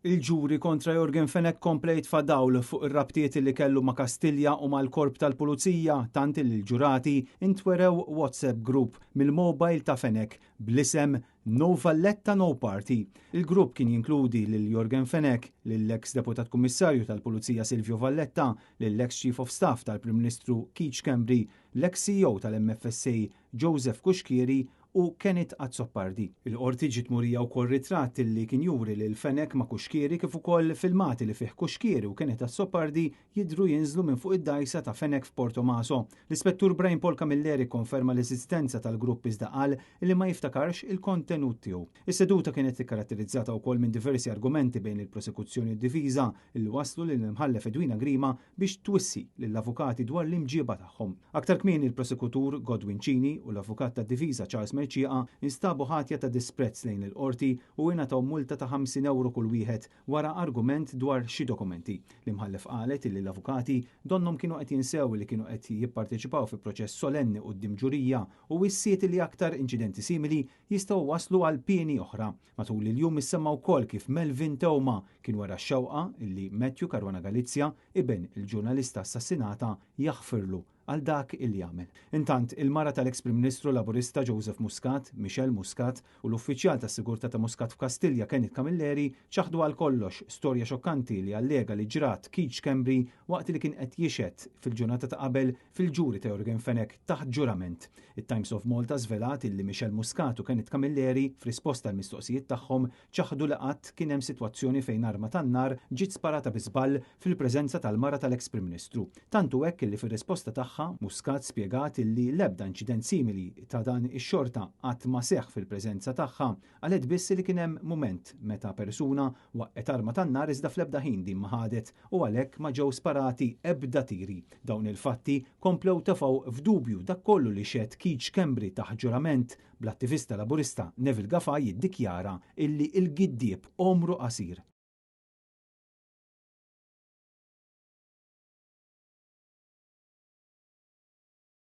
Il-ġuri kontra Yorgen Fenech kompla jitfa' dawl fuq ir-rabtiet li kellu ma' Kastilja u mal-Korp tal-Pulizija tant li l-ġurati ntwerew WhatsApp group mill-mobile ta' Fenech bl-isem No Valletta No Party. Il-grupp kien jinkludi lil Yorgen Fenech, lill-eks Deputat Kummissarju tal-Pulizija Silvio Valletta, lill-eks Chief of Staff tal-Prim Ministru Keith Schembri, l-eks CEO tal-MFSA Joseph Cuschieri u Kenneth Azzopardi. Il-Qorti ġiet murija wkoll ritratt li kien juri lil Fenech ma' Cuschieri kif ukoll filmati li fih Cuschieri u Kenneth Azzopardi jidhru jinżlu minn fuq id-dgħajsa ta' Fenech f'Portomaso. L-Ispettur Brian Paul Camilleri kkonferma l-eżistenza tal-grupp iżda qal li ma jiftakarx il-kontenut tiegħu. Is-seduta kienet ikkaratterizzata wkoll minn diversi argumenti bejn il-prosekuzzjoni u d-difiża li wasslu lill-Imħallef Edwina Grima biex twissi lill-avukati dwar l-imġieba tagħhom. Aktar kmieni l-prosekutur Godwin Cini u l-avukat tad-difiża Charles Mercieca instabu ħatja ta' disprezz lejn il-Qorti u ingħataw multa ta' 50 ewro kull wieħed wara argument dwar xi dokumenti. L-Imħallef qalet illi l-avukati donnhom kienu qed jinsew li kienu qed jipparteċipaw fi proċess solenni quddiem ġurija u wissiet li aktar inċidenti simili jistgħu jwasslu għal pieni oħra. Matul il-jum issemma wkoll kif Melvin Theuma kien wera x-xewqa illi Matthew Caruana Galizia, iben il-ġurnalista assassinata, jaħfirlu għal dak illi għamel. Intant, il-mara tal-eks Prim Ministru Laburista Joseph Muscat, Michelle Muscat, u l-uffiċjal tas-sigurtà ta' Muscat f'Kastilja Kenneth Camilleri ċaħdu għal kollox storja xokkanti li allega li ġrat Keith Schembri waqt li kien qed jixhed fil-ġurnata ta' qabel fil-ġuri ta' Yorgen Fenech taħt ġurament. It-Times of Malta żvelat illi Michelle Muscat u Kenneth Camilleri, f'risposta għall-mistoqsijiet tagħhom, ċaħdu li qatt kien hemm sitwazzjoni fejn arma tan-nar ġiet sparata bi żball fil-preżenza tal-mara tal-eks Prim Ministru. Tant hu hekk illi fir-risposta tagħha, Muscat spjegat illi l-ebda inċident simili ta' dan ix-xorta qatt ma seħħ fil-preżenza tagħha. Qalet biss li kien hemm mument meta persuna waqqgħet arma tan-nar iżda fl-ebda ħin din ma ħadet u għalhekk ma ġew sparati ebda tiri. Dawn il-fatti komplew tefgħu f'dubju dak kollu li xehed Keith Schembri taħt ġurament, bl-attivista Laburista Neville Gafà jiddikjara illi l-giddieb għomru qasir.